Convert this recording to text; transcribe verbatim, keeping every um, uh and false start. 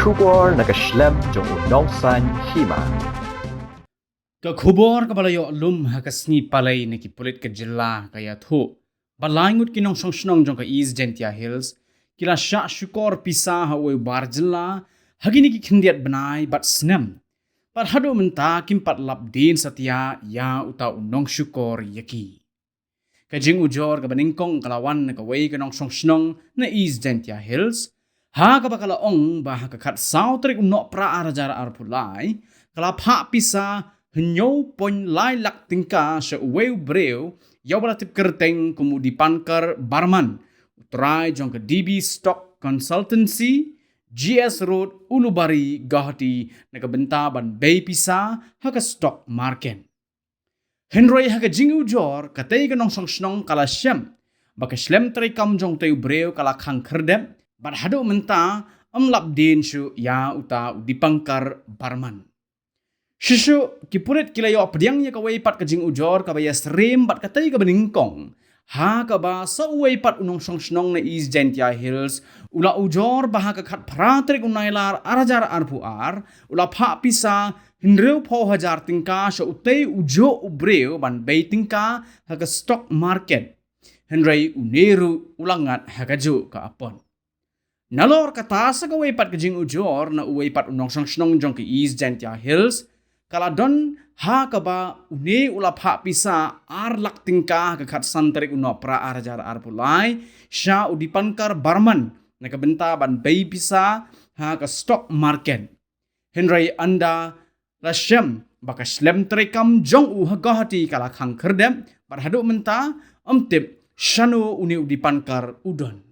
Khubor na ka shlem jong u nongsan hima. Ka khubor kaba la ïoh lum ha ka sngi Palei na ki pulit ka jylla ka ïathuh ba lai ngut ki nongshong shnong jong ka East Jaintia Hills ki la shah shukor pisa ha uwei u bar jylla ha kine ki khyndiat bnai bad snem. Bad haduh mynta kim pat lap dien satia ïa uta u nongshukor ïa ki. Ka jingujor kaba nyngkong ka la wan na kawei ka nongshong shnong na East Jaintia Hills, ha kaba ka la ong ba ha ka khatsaw tarik u Nohprah ar hajar arphew lai, ka la phah pisa hynñiew point lai lak tyngka sha uwei u briew ïa uba la tip kyrteng kum u Dipankar Barman, u trai jong ka D B Stock Consultancy, G S Road, Ulubari, Guwahati, na ka bynta ban bei pisa ha ka stock market. Hynrei ha ka jingujor, katei ka nongshong shnong ka la shem ba ka shlem treikam jong utei u briew ka la khang khyrdep, bad haduh mynta ym lap dien shuh ïa uta u Dipankar Barman. Shisha ki pulit ki la ïoh pdiang ïa kawei pat ka jingujor kaba ïasyriem bad katei kaba nyngkong, ha kaba sa uwei pat u nongshong shnong na East Jaintia Hills u la ujor ba ha ka khatphra tarik u Nailar ar hajar arphew ar u la phah pisa hynriewphew hajar tyngka sha utei u juh u briew ban bei tyngka ha ka stock market. Hynrei une ruh u la ngat ha kajuh ka apot. Nalor kata, sa kawei pat ka jingujor na uwei pat u nongshong shnong jong ka East Jaintia Hills ka la don, ha kaba une u la phah pisa ar lak tyngka ha ka khatsan tarik u Nohprah ar hajar arphew lai sha u Dipankar Barman na ka bynta ban bei pisa ha ka stock market. Hynrei ynda la shem ba ka shlem treikam jong u ha Guwahati ka la khang khyrdep, bad haduh mynta ym tip shano une u Dipankar u don.